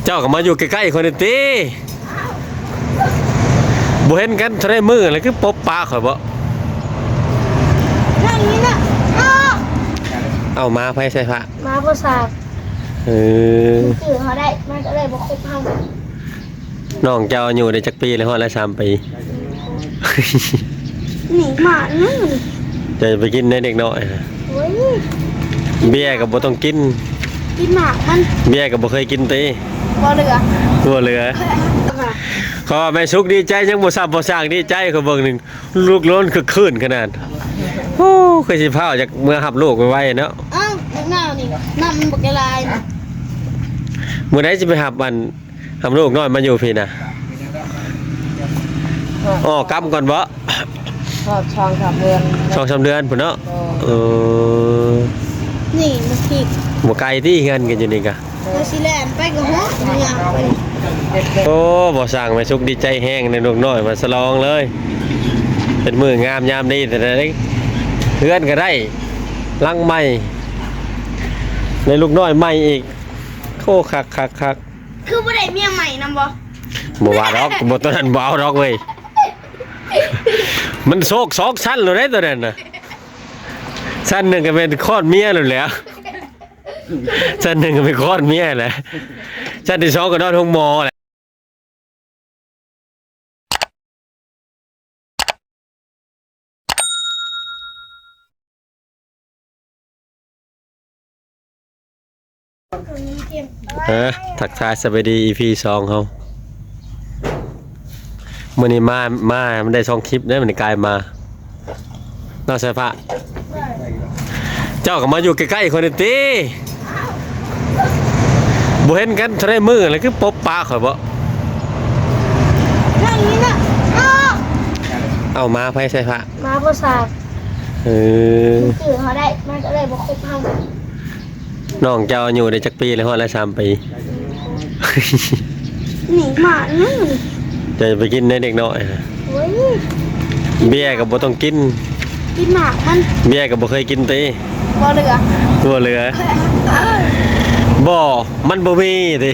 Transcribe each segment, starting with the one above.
ເຈົ້າກໍມາຢູ່ໃກ້ໆຂ້ອຍນີ້ຕິ ບໍ່ເຫັນກັນເທົ່າໃດມື້ແລ້ວ ຄືປົບປະຂ້ອຍບໍ? ເອົາມາໃຜໃສ່ພະ? ມາບໍ່ຊາບ ເອີ ມັນຈື່ເຮົາໄດ້ ມັນກໍເລີຍບໍ່ຄົບເຮົາ. ນ້ອງເຈົ້າອາຍຸໄດ້ຈັກປີແລ້ວ? ຮອດແລ້ວ ສາມປີ. ນີ້ໝາກຫຍັງນີ້? ເຈົ້າຢ່າໄປກິນເດ້ເດັກນ້ອຍ. ໂອ້ຍ ເບຍກໍບໍ່ຕ້ອງກິນ ກິນໝາກມັນ. ເບຍກໍບໍ່ເຄີຍກິນຕິ? ບໍ່ເຫຼືອ ບໍ່ເຫຼືອ. ເຂົາວ່າແມ່ສຸກດີໃຈ ຍັງບໍ່ຊ້ຳບໍ່ຊ້າງດີໃຈ ຂ້ອຍເບິ່ງນີ້ ລຸກລົນຄຶກຄື້ນຂະໜາດ. ໂອ້ ຄືຊິຟ້າວຢາກເມືອຮັບລູກໄວໆເນາະ. ອ້າວ ບັກນາວນີ້ ນ້ຳມັນບັກຫຼາຍ. ມື້ໃດຊິໄປຮັບອັນ ຮັບລູກນ້ອຍມາຢູ່ພີ້ນະ? ອໍ ກັບກ່ອນບໍ? ຮອດສອງສາມເດືອນ ສອງສາມເດືອນພຸ້ນເນາະ. ໂດຍ ເອີ ນີ້ມັນຜິດ ບໍ່ໄກຕິ ເຮືອນກັນຢູ່ນີ້ກະ. ໂດຍ ຊິແລ່ນໄປກໍຮອດ ຍ່າງໄປ. ໂອ້ ບໍ່ຊ່າງ ແມ່ສຸກດີໃຈແຮງ ໄດ້ລູກນ້ອຍມາສະຫຼອງເລີຍ. ເປັນມື້ງາມຍາມດີແທ້ໆ ເຮືອນກໍໄດ້ຫຼັງໃໝ່ ໄດ້ລູກນ້ອຍໃໝ່ອີກ. ໂອ້ ຄັກໆໆ. ຄືບໍ່ໄດ້ເມຍໃໝ່ນຳບໍ? ບໍ່ວ່າດອກ ບໍ່ ໂຕນັ້ນບໍ່ເອົາດອກເວີຍ. ມັນໂຊກສອງຊັ້ນໂລດເດ້ໂຕນັ້ນນະ. ຊັ້ນໜຶ່ງກໍແມ່ນຄອດເມຍໂລດແຫຼະ ຊັ້ນໜຶ່ງກໍແມ່ນຄອດເມຍແຫຼະ ຊັ້ນທີສອງກໍນອນໂຮງໝໍແຫຼະ. ເອີ ທັກທາຍສະບາຍດີ ອີພີສອງເຮົາ. ມື້ນີ້ມາ ມາມັນໄດ້ສອງຄລິບເດ້ ມັນກາຍມາ ເນາະ ສາຍຟ້າ. ເຈົ້າກໍມາຢູ່ໃກ້ໆຂ້ອຍນີ້ຕິ ບໍ່ເຫັນກັນເທົ່າໃດມື້ແລ້ວ ຄືປົບປະຂ້ອຍບໍ? ເອົາມາໃຜໃສ່ພະ? ມາບໍ່ຊາບ ເອີ ມັນຈື່ເຮົາໄດ້ ມັນກໍເລີຍບໍ່ຄົບເຮົາ. ນ້ອງເຈົ້າອາຍຸໄດ້ຈັກປີແລ້ວ? ຮອດແລ້ວ ສາມປີ. ນີ້ໝາກຫຍັງນີ້? ເຈົ້າຢ່າໄປກິນເດ້ເດັກນ້ອຍ. ໂອ້ຍ ເບຍກໍບໍ່ຕ້ອງກິນ ກິນໝາກມັນ. ເບຍກໍບໍ່ເຄີຍກິນຕິ? ບໍ່ເຫຼືອ ບໍ່ເຫຼືອ. ບໍ່ ມັນບໍ່ມີຕິ.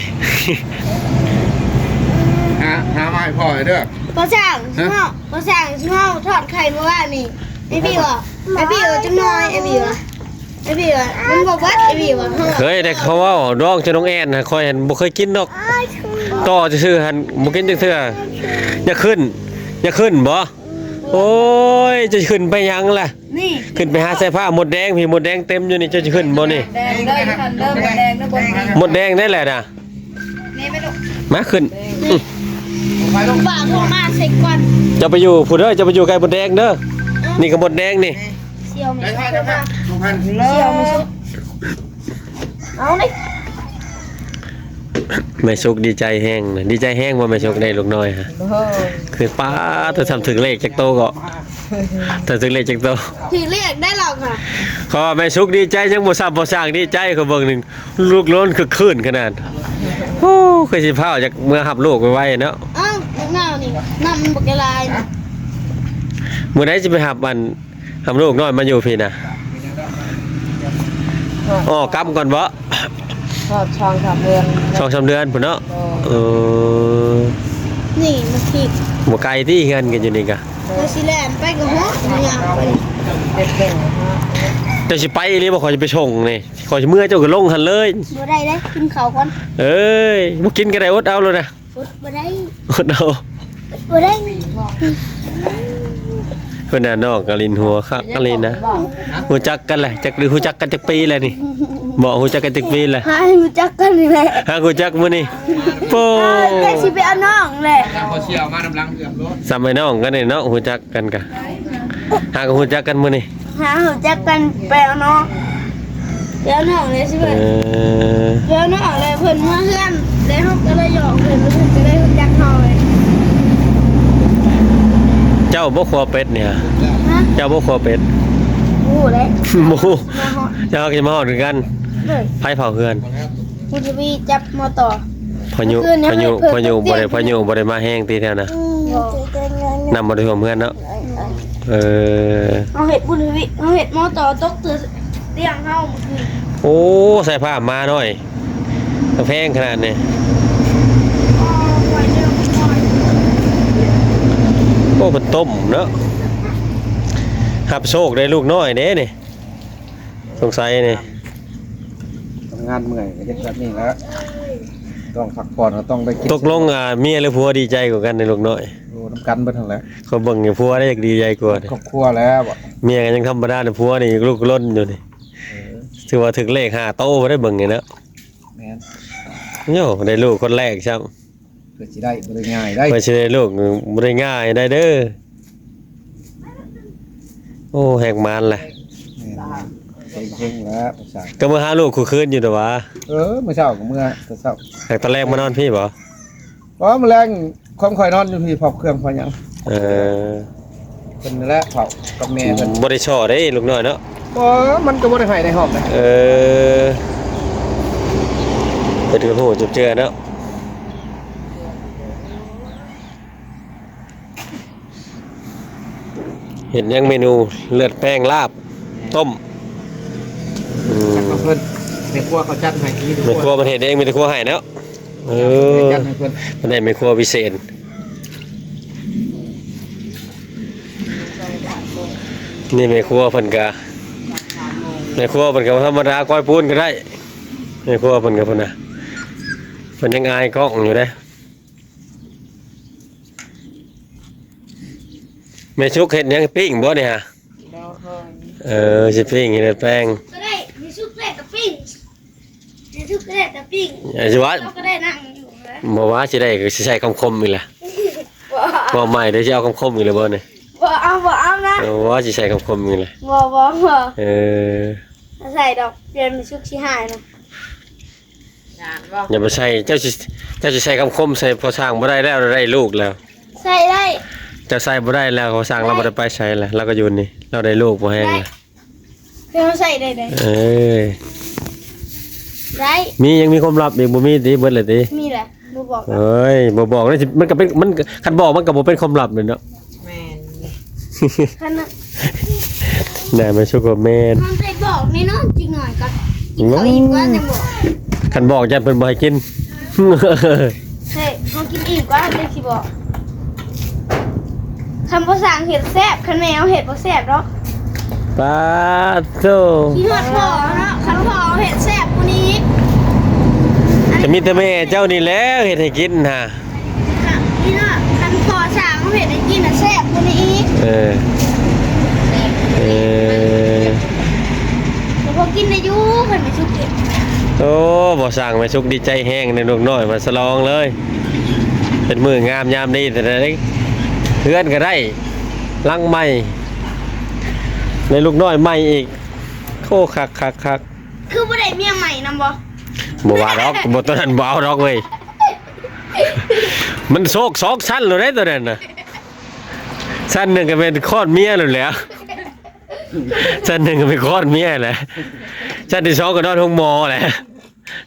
ຫາ ຫາມາໃຫ້ພໍ່ເດີ. ພໍ່ຊ່າງ ຮະ? ພໍ່ຊ່າງ ເຮົາທອດໄຂ່ມື້ວານນີ້ ໄອ້ບີວ່າ ໄອ້ບີວ່າ ຈັກໜ່ອຍ ໄອ້ບີວ່າ ໄອ້ບີວ່າ ມັນບໍ່ເບິດ ໄອ້ບີວ່າ. ເຄີຍໄດ້ເຂົາເວົ້າ ດອງຈະນ້ອງແອນ ຂ້ອຍຫັ້ນບໍ່ເຄີຍກິນດອກ ຕໍ່ຊື່ໆຫັ້ນ ບໍ່ກິນຈັກເທື່ອ. ຢາກຂຶ້ນ ຢາກຂຶ້ນບໍ່? ໂອ້ຍ ຈະຂຶ້ນໄປຫຍັງລະ? ນີ້ ຂຶ້ນໄປຫາສາຍຟ້າ ມົດແດງພີ້ ມົດແດງເຕັມຢູ່ນີ້ ເຈົ້າຈະຂຶ້ນບໍ່ນີ້? ແດງເດີ ຢູ່ຫັ້ນເດີ ມົດແດງເດີ ບົນນີ້ ມົດແດງໄດ້ແຫຼະນະ. ນີ້ໄປລູກ ມາຂຶ້ນ ນີ້ ປ້າໂທມາເຊັກກ່ອນ. ເຈົ້າໄປຢູ່ພຸ້ນເດີ ເຈົ້າໄປຢູ່ໃກ້ມົດແດງເດີ. ນີ້ກໍມົດແດງນີ້ ສ່ຽວແມ່ ໄປ ໄປ ໄປ ສ່ຽວແມ່ ເອົານີ້. ແມ່ສຸກດີໃຈແຮງນະ ດີໃຈແຮງບໍ່ແມ່ສຸກໄດ້ລູກນ້ອຍຫະ? ໂອ້ໂຫ ຄືປ້າ ໂຕຊ່ຳຖືກເລກຈັກໂຕເກາະ? ໂຕຖືກເລກຈັກໂຕ? ຖືກເລກໄດ້ແລ້ວກະ ເຂົາວ່າແມ່ສຸກດີໃຈ ຍັງບໍ່ຊ້ຳບໍ່ຊ້າງດີໃຈ ຂ້ອຍເບິ່ງນີ້ ລຸກລົນຄຶກຄື້ນຂະໜາດ. ໂອ້ ຄືຊິຟ້າວຢາກເມືອຮັບລູກໄວໆເນາະ. ອ້າວ ບັກນາວນີ້ ນ້ຳມັນບັກຫຼາຍ. ມື້ໃດຊິໄປຮັບອັນ ຮັບລູກນ້ອຍມາຢູ່ພີ້ນະ? ອໍ ກັບກ່ອນບໍ? ຮອດສອງສາມເດືອນ ສອງສາມເດືອນພຸ້ນເນາະ. ໂດຍ ເອີ ນີ້ມັນຜິດ ບໍ່ໄກຕິ ເຮືອນກັນຢູ່ນີ້ກະ. ໂດຍ ຊິແລ່ນໄປກໍຮອດ ຍ່າງໄປ. ເຈົ້າຊິໄປອີ່ຫຼີບໍ່? ຂ້ອຍຊິໄປສົ່ງນີ້ ຂ້ອຍຊິເມືອ ເຈົ້າກໍລົງຫັ້ນເລີຍ. ບໍ່ໄດ້ເດ້ ກິນເຂົ້າກ່ອນ. ເອີຍ ບໍ່ກິນກໍໄດ້ ອົດເອົາໂລດນະ. ອົດບໍ່ໄດ້ ອົດເອົາ ອົດບໍ່ໄດ້. ເພິ່ນນະ ນ້ອງກະຫຼິ້ນຫົວຄັກອີ່ຫຼີນະ. ຮູ້ຈັກກັນແຫຼະ ຈັກຮູ້ຈັກກັນຈັກປີແລ້ວນີ້? ບໍ່ ຮູ້ຈັກກັນຈັກປີແລ້ວ? ຫາຮູ້ຈັກກັນນີ້ແຫຼະ ຫາຮູ້ຈັກມື້ນີ້. ໂປ້ ແຕ່ຊິໄປເອົານ້ອງແຫຼະ ເຂົາຊິເອົາມານຳຫຼັງເກືອບໂລດ. ສ່ຳໄອ້ນ້ອງກັນນີ້ເນາະ ຮູ້ຈັກກັນກະ ຫາກໍຮູ້ຈັກກັນມື້ນີ້. ຫາຮູ້ຈັກກັນໄປເອົານ້ອງ ໄປເອົານ້ອງເລີຍຊິເພິ່ນ. ເອີ ໄປເອົານ້ອງເລີຍ ເພິ່ນມາເຮືອນເລີຍ ເຮົາກໍເລີຍຢອກເພິ່ນ ເພິ່ນກໍເລີຍຮູ້ຈັກເຮົາເລີຍ. ເຈົ້າບໍ່ຄົວເປັດນີ້ຫະ? ຮະ? ເຈົ້າບໍ່ຄົວເປັດ? ບໍ່ຮູ້ເດ້ ບໍ່ຮູ້. ມາຮອດ ເຈົ້າກໍຊິມາຮອດຄືກັນ. ໂດຍ ໃຜເຝົ້າເຮືອນ? ບຸນທະວີກັບມໍຕໍ່. ພາຍຸ ພາຍຸ ພາຍຸບໍ່ໄດ້ ພາຍຸບໍ່ໄດ້ມາແຮງຕິແຖວນະ? ອືມ ບໍ່ ນ້ຳບໍ່ໄດ້ຖ້ວມເຮືອນເນາະ. ເອີ ເຮົາເຮັດບຸນທະວີ ເຮົາເຮັດມໍຕໍ່ຕົກເທື່ອຕຽງເຮົາມື້ຄືນ. ໂອ້ ສາຍຟ້າມາໜ້ອຍ ກະແພງຂະໜາດນີ້. ໂອ້ ເພິ່ນຕົ້ມເນາະ ຮັບໂຊກໄດ້ລູກນ້ອຍເດ້ນີ້ ສົງໄສນີ້ ທຳງານເມື່ອຍກໍເຮັດແບບນີ້ແຫຼະ ຕ້ອງພັກຜ່ອນ ກໍຕ້ອງໄດ້ກິນ. ຕົກລົງ ອ່າ ເມຍຫຼືຜົວດີໃຈກວ່າກັນໃນລູກນ້ອຍ? ໂອ້ ນຳກັນເບິດຫັ້ນແຫຼະ ຂ້ອຍເບິ່ງນີ້ຜົວໄດ້ຢາກດີໃຈກວ່າ ຄອບຄົວແລ້ວ ເມຍກໍຍັງທຳມະດາ ແຕ່ຜົວນີ້ລຸກລົນຢູ່ນີ້ ເອີ ຖືວ່າຖືກເລກຫ້າໂຕບໍ່ໄດ້ເບິ່ງນີ້ເນາະ. ແມ່ນ ໂອ້ ໄດ້ລູກຄົນແລກຊ້ຳ ເພື່ອຊິໄດ້ບໍ່ໄດ້ງ່າຍໄດ໋ ເພື່ອຊິໄດ້ລູກບໍ່ໄດ້ງ່າຍໄດ໋ເດີ. ໂອ້ ແຮງມານແຫຼະ ແມ່ນ ເກັ່ງໆແລ້ວ ກໍມາຫາລູກຄູ່ຄືນຢູ່ດອກຫວາ? ເອີ ມື້ເຊົ້າກໍເມືອແຕ່ເຊົ້າ ແຕ່ຕອນແລງມານອນພີ້ບໍ່? ບໍ່ ມື້ແລງຂອງຂ້ອຍນອນຢູ່ພີ້ ເຝົ້າເຄື່ອງເຝົ້າຫຍັງ. ເອີ ເພິ່ນນັ້ນແຫຼະເຝົ້າກັບແມ່ເພິ່ນ ບໍ່ໄດ້ສໍ້ເດ້ລູກນ້ອຍເນາະ. ບໍ່ ມັນກໍບໍ່ໄດ້ໄຫ້ໄດ້ຫ້ອມເດ້. ເອີ ເພິ່ນກໍຮູ້ຈັກເທື່ອເນາະ. ເຮັດຫຍັງເມນູ? ເລືອດແປງ ລາບ ຕົ້ມ. ອືມ ຈັດມາເພິ່ນ ແມ່ຄົວເຂົາຈັດໃຫ້ ມີແຕ່ ແມ່ຄົວ ຄົວເພິ່ນເຮັດເອງ ມີແຕ່ຄົວໃຫ້ເນາະ. ເອີ ຈັດໃຫ້ເພິ່ນ ເພິ່ນໄດ້ແມ່ຄົວພິເສດ. ນີ້ແມ່ຄົວເພິ່ນກະ ແມ່ຄົວເພິ່ນກະບໍ່ທຳມະດາ ກ້ອຍປູນກໍໄດ້. ແມ່ຄົວເພິ່ນກະພຸ້ນນະ ເພິ່ນຍັງອາຍກ້ອງຢູ່ເດ້. ແມ່ສຸກເຮັດຫຍັງ? ປີ້ງບໍ່ນີ້ຫະ? ໂດຍ. ເອີ ຊິປີ້ງເຮັດແປ້ງ ກໍໄດ້ ແມ່ສຸກແລ້ວກໍປີ້ງ ແມ່ສຸກແລ້ວກໍປີ້ງ ອາ ຊິວ່າ ເຮົາກໍໄດ້ນັ່ງຢູ່ນະ. ບໍ່ວ່າຊິໄດ້ ກໍຊິໃສ່ຄຳຄົມອີກແຫຼະ. ບໍ່ ເວົ້າໃໝ່ເດີ ຊິເອົາຄຳຄົມອີກແລ້ວບໍ່ນີ້? ບໍ່ເອົາ ບໍ່ເອົານະ. ເອີ ບໍ່ວ່າຊິໃສ່ຄຳຄົມອີກແຫຼະ. ບໍ່ ບໍ່ ບໍ່. ເອີ ໃສ່ດອກ ຢ້ານແມ່ສຸກຊິຮ້າຍນະ. ຢ້ານບໍ່? ຢ່າໄປໃສ່ ເຈົ້າຊິ ເຈົ້າຊິໃສ່ຄຳຄົມໃສ່ພໍ່ຊ່າງບໍ່ໄດ້ແລ້ວ ລາວໄດ້ລູກແລ້ວ. ໃສ່ໄດ້. ເຈົ້າໃສ່ບໍ່ໄດ້ແລ້ວ ພໍ່ຊ່າງລາວບໍ່ໄດ້ໄປໃສແລ້ວ ລາວກໍຢູ່ນີ້ ລາວໄດ້ລູກພໍແຮງແລ້ວ. ຄືເຮົາໃສ່ໄດ້ເດ້. ເອີ ໄດ້. ມີ ຍັງມີຄວາມລັບອີກ ບໍ່ມີຕິ ເບິດແລ້ວຕິ? ມີແຫຼະ ບໍ່ບອກ. ເອີຍ ບໍ່ບອກ ມັນກໍເປັນ ມັນ ຄັນບອກມັນກໍບໍ່ເປັນຄວາມລັບແມ່ນເນາະ. ແມ່ນ. ຄັນນະ ນາຍມາສຸກກໍແມ່ນ ມັນໄປບອກແນ່ນອນ ຈິກໜ້ອຍກໍກິນເຂົ້າອີ່ມກ່ອນຈັ່ງບອກ. ຄັນບອກຢ້ານເພິ່ນບໍ່ໃຫ້ກິນ. ເຮີ້ຍ ເຮົາກິນອີ່ມກ່ອນຈັ່ງຊິບອກ. ຄັນບໍ່ຊ່າງເຮັດແຊບ ຄັນແມ່ເຮົາເຮັດບໍ່ແຊບດອກ. ປາດໂທ້ ຄິດຮອດພໍ່ເນາະ ຄັນພໍ່ເຮົາເຮັດແຊບກວ່ານີ້ອີກ. ກໍມີແຕ່ແມ່ເຈົ້ານີ້ແຫຼະເຮັດໃຫ້ກິນຫາ. ນີ້ເນາະ ຄັນພໍ່ຊ່າງເຮັດໃຫ້ກິນນະແຊບກວ່ານີ້ອີກ. ເອີ ເອີ ແຕ່ພໍກິນໄດ້ຢູ່ ຄັນແມ່ສຸກເຮັດ. ໂອ້ ພໍ່ຊ່າງແມ່ສຸກດີໃຈແຮງ ໄດ້ລູກນ້ອຍມາສະຫຼອງເລີຍ ເປັນມື້ງາມຍາມດີແທ້ໆ. ເຮືອນກໍໄດ້ຫຼັງໃໝ່ ໄດ້ລູກນ້ອຍໃໝ່ອີກ. ໂອ້ ຄັກໆໆ. ຄືບໍ່ໄດ້ເມຍໃໝ່ນຳບໍ່? ບໍ່ວ່າດອກ ບໍ່ ໂຕນັ້ນບໍ່ເອົາດອກເວີຍ. ມັນໂຊກສອງຊັ້ນໂລດເດ້ໂຕນັ້ນນະ. ຊັ້ນໜຶ່ງກໍແມ່ນຄອດເມຍໂລດແຫຼະ ຊັ້ນໜຶ່ງກໍແມ່ນຄອດເມຍແຫຼະ ຊັ້ນທີສອງກໍນອນໂຮງໝໍແຫຼະ.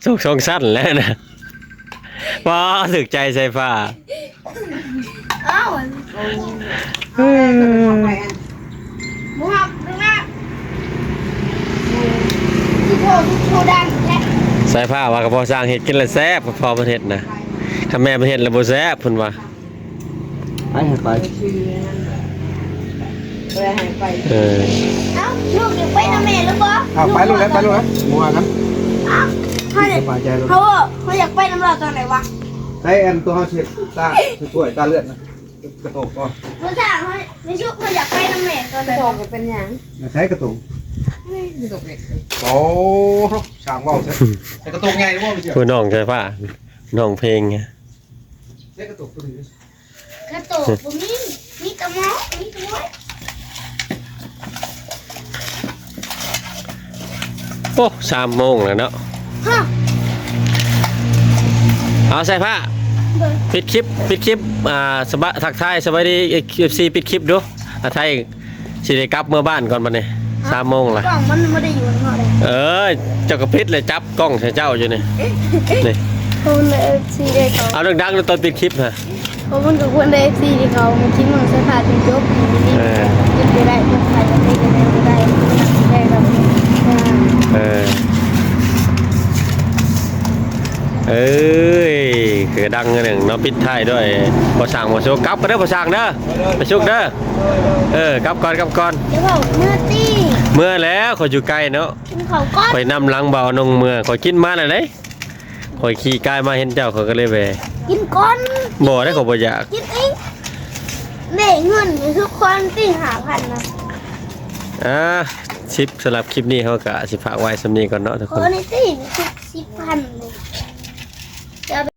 ໂຊກສອງຊັ້ນແຫຼະນະ. ວ້າ ຖືກໃຈສາຍຟ້າ. ເອົ້າ ບໍ່ຮັບເລີຍນະ. ຄືໂທ ຄືໂທດັງແທ້. ສາຍຟ້າວ່າ ກໍພໍ່ຊ່າງເຮັດກິນລະແຊບ ກໍພໍ່ເພິ່ນເຮັດນະ ຄັນແມ່ເພິ່ນເຮັດລະບໍ່ແຊບ ເພິ່ນວ່າ. ໄປ ໃຫ້ໄປ ເອີ ເອົ້າ ລູກຢາກໄປນຳແມ່ຫຼືບໍ່? ເອົາ ໄປໂລດແຫຼະ ໄປໂລດແຫຼະ ບໍ່ວ່າກັນ. ເອົ້າ ເຮົາຢາກ ສະບາຍໃຈໂລດ. ເຮົາ ເຮົາຢາກໄປນຳລາວຕອນໃດວະ? ໃສ່ອັນຕົວເຮົາຊິຕາ ຊິຖ້ວຍຕາເລືອດນະ ກະໂຕກກໍ ບໍ່ຊ່າງ ເຮົາ ແມ່ສຸກ ເຮົາຢາກໄປນຳແມ່ຕອນໃດວະ? ກະໂຕກກໍເປັນຫຍັງ? ໃສ່ກະໂຕກ ໂອ້ ຊ່າງເວົ້າຊະ ໃສ່ກະໂຕກໃຫຍ່ບໍ່? ຜູ້ນ້ອງໃສ່ຜ້າ ຮ້ອງເພງ ໃສ່ກະໂຕກ ກະໂຕກບໍ່ມີ ມີແຕ່ໝໍ້ ມີແຕ່ໝໍ້. ໂອ້ ສາມໂມງແລ້ວເນາະ. ຮະ ເອົາ ສາຍຟ້າ ໂດຍ ປິດຄລິບ ປິດຄລິບ ອ່າ ສະບາຍ ທັກທາຍສະບາຍດີ ເອັຟຊີ ປິດຄລິບດູ. ອາໄທ ຊິໄດ້ກັບເມືອບ້ານກ່ອນບັດນີ້ ສາມໂມງລະ. ກ້ອງມັນບໍ່ໄດ້ຢູ່ນຳເຮົາເດ້. ເອີຍ ເຈົ້າກໍຜິດແຫຼະ ຈັບກ້ອງໃສ່ເຈົ້າຢູ່ນີ້ ນີ້. ໂອ້ ເອັຟຊີເດ້ ເອົາດັງໆ ຕອນປິດຄລິບນະ. ໂອ້ ມັນກໍຄວນໄດ້ ເອັຟຊີ ທີ່ເຂົາມາກິນມັນສະພາດຈົນຈົບ. ເອີ ກິນໄປໄດ້ ມັນໄປໄດ້ ກິນໄປໄດ້ ໄດ້ດອກ. ເອີ ເອີຍ ກະດັງໜຶ່ງເນາະ ປິດທ້າຍດ້ວຍພໍ່ຊ່າງ ພໍ່ສຸກ. ກັບກັນເດີພໍ່ຊ່າງເດີ ພໍ່ສຸກເດີ. ເອີ ກັບກ່ອນ ກັບກ່ອນ. ຈະບອກເມືອຕິ ເມືອແລ້ວ ຂ້ອຍຢູ່ໄກເນາະ. ກິນເຂົ້າກ່ອນ ຂ້ອຍນຳຫຼັງບ່າວນົງເມືອ. ຂ້ອຍກິນມາແລ້ວເດ້ ຂ້ອຍຂີ່ກາຍມາເຫັນເຈົ້າ ຂ້ອຍກໍເລີຍແວ່. ກິນກ່ອນ. ບໍ່ໄດ້ ຂ້ອຍບໍ່ຢາກ. ກິນອີກ. ແມ່ເງິນທຸກຄົນຕິ ຫ້າພັນນະ. ອ່າ ສິບ ສຳລັບຄລິບນີ້ເຮົາກະຊິຝາກໄວ້ສ່ຳນີ້ກ່ອນເນາະທຸກຄົນ. ໂອ້ ນີ້ຕິ ສິບພັນ.